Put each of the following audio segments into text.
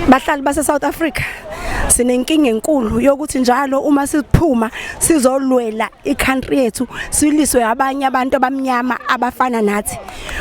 Bahlali base South Africa, sinenkinga enkulu yokuthi njalo uma siphuma sizolwela i-country yethu, siliswe abanye abantu abamnyama abafana nathi.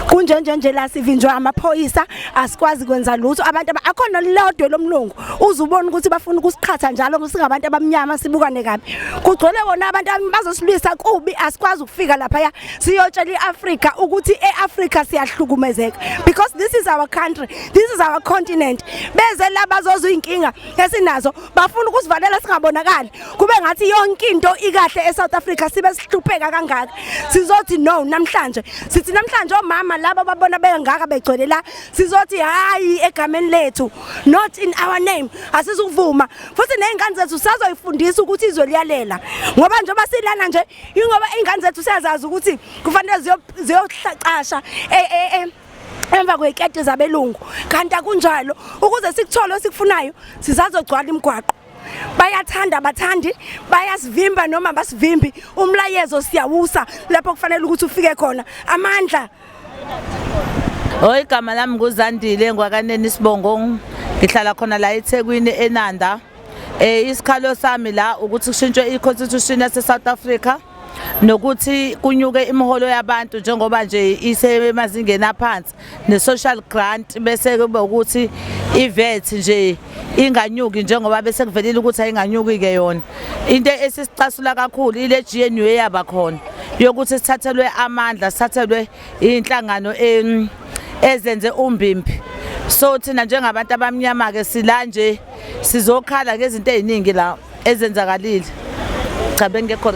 Kunjenje nje la sivinjwa amaphoyisa, asikwazi kwenza lutho. Abantu akhona lodwe lomlungu uzubona ukuthi bafuna ukusiqhatha njalo singabantu abamnyama, sibukane kabi. Kugcwele wona abantu bazosilwisa kubi, asikwazi ukufika lapha siyotshela iAfrika ukuthi eAfrika siyahlukumezeka, because this is our country, this is our continent. Beze la bazozwa inkinga esinazo, bafuna ukusivalela singabonakali, kube ngathi yonke into ikahle eSouth Africa, sibe sihlupheka kangaka. Sizothi no namhlanje, sithi namhlanje omama laba babona bengaka begcwele la, sizothi hayi egameni lethu, not in our name. Asizukuvuma futhi nezingane zethu sazoyifundisa ukuthi izwe liyalela, ngoba njengoba silana nje, ingoba ingane zethu siyazazi ukuthi kufanele ziyohlacasha emva kwey'keti zabelungu, kanti akunjalo. Ukuze sikuthole esikufunayo sisazogcwala imigwaqo. Bayathanda abathandi, bayasivimba noma basivimbi, umlayezo siyawusa lapho kufanele ukuthi ufike khona. Amandla. Oh, igama lami nguZandile ngwakaneni isibongo, ngihlala khona la eThekwini eNanda. Isikhalo sami la ukuthi kushintshwe i-constitution yase South Africa nokuthi kunyuke imiholo yabantu njengoba nje isemazingeni aphansi, ne-social grant, bese kube ukuthi i-VAT nje inganyuki njengoba bese kuvelile ukuthi ayinganyuki ke yona. Into esisicasula kakhulu ile GNU eyaba khona yokuthi sithathelwe amandla, sithathelwe inhlangano ezenze umbimbi. So thina njengabantu abamnyama ke sila nje sizokhala ngezinto eziningi la ezenzakalile. Cha, bengekho.